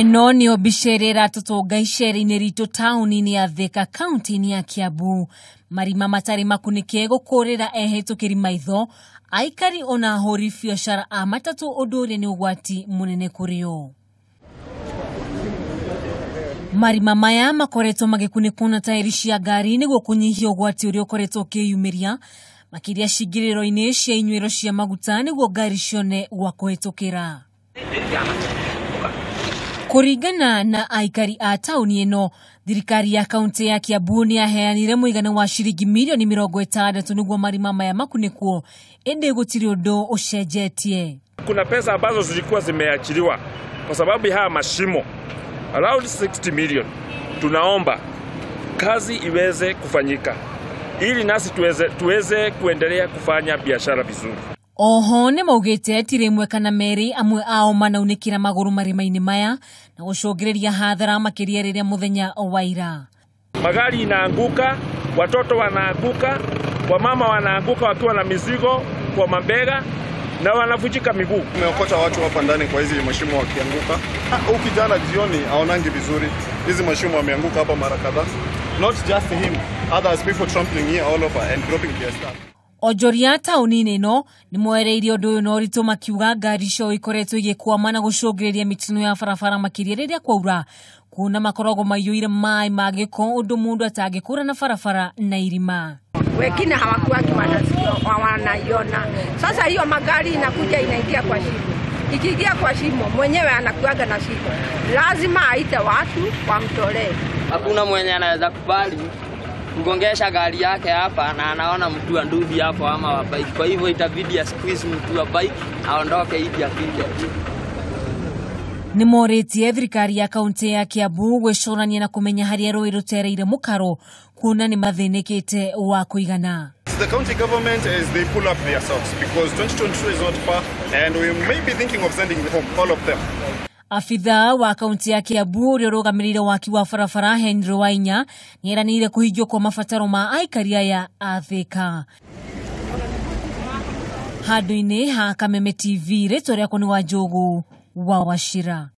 Ĩno nĩyo mbica ĩrĩa ĩratũtũnga icera-inĩ ritũ taũni-inĩ ya Thika kaunti-inĩ ya Kiambu. Marima matarĩ makunĩke gũkũrĩra ehĩtũkĩri maitho, aikari ona ahũri biacara a matatũ, ũndũ ũrĩa nĩ ũgwati mũnene kũrĩ o. Marima maya makoretwo magĩkunĩkwo na taĩri cia ngari nĩguo kũnyihia ũgwati ũrĩa ũkoretwo ũkĩyumĩria makĩria cingĩrĩro-inĩ cia inyuĩro cia maguta nĩguo ngari cione gwa kũhĩtũkĩra. Kũringana na aikari a taũni ĩno, thirikari ya kaunti ya Kiambu nĩ yaheanire mũigana wa ciringi mirioni 60 nĩguo marima maya makunĩkwo, ĩndĩ gũtirĩ ũndũ ũcenjetie. Kuna pesa ambazo zilikuwa zimeachiliwa kwa sababu ya haya mashimo around 60 million. Tunaomba kazi iweze kufanyika ili nasi tuweze kuendelea kufanya biashara vizuri. Oho nĩ maugĩte ti rĩmwe kana merĩ amwe ao manaunĩkĩra magũrũ marima-inĩ maya na gũcũngĩrĩria hathara makĩria rĩrĩa mũthenya wa ira. Magari inaanguka, watoto wanaanguka, wamama wanaanguka wakiwa na mizigo kwa mabega na wanavunjika miguu. Tumeokota watu hapa ndani kwa hizi mashimo wakianguka. Huyu kijana jioni aonangi vizuri. Hizi mashimo wameanguka hapa mara kadhaa. Not just him, others people trampling here all over and dropping their stuff. Onjoria taũni-inĩ ĩno nĩ moereirie ũndũ ũyũ na ũritũ makiuga ngari ciao ikoretwo igĩkwama na gũcũngĩrĩria mĩtino ya barabara makĩria rĩrĩa kwaura, kuona makoragwo maiyũire maĩ ma gĩko ũndũ mũndũ atangĩkũrana barabara na irima. Wengine hawakuwaki wanaiona. Sasa hiyo magari inakuja inaingia kwa shimo. Ikiingia kwa shimo mwenyewe anakuaga na shida. Lazima aite watu wamtolee. Hakuna mwenye anaweza kubali kugongesha gari yake hapa na anaona mtu wa nduthi hapo ama wa bike. Kwa hivyo itabidi a squeeze mtu wa bike aondoke ili apite. Nĩ morĩtie thirikari ya kaunti ya Kiambu gwĩcũrania na kũmenya harĩa rũĩ rũtereire mũkaro kuona nĩ mathĩnĩkĩte wa kũigana. The county government as they pull up their socks because 2022 is not far and we may be thinking of sending home all of them. Abithaa wa kaunti ya Kiambu ũrĩa ũrũgamĩrĩire waki wa barabara Henry Wainya nĩeranĩire kũhingio kwa mabataro ma aikari aya a Thika. Handũ-inĩ ha Kameme TV, rĩtwa rĩakwa nĩ Wanjũgũ wa Wachira.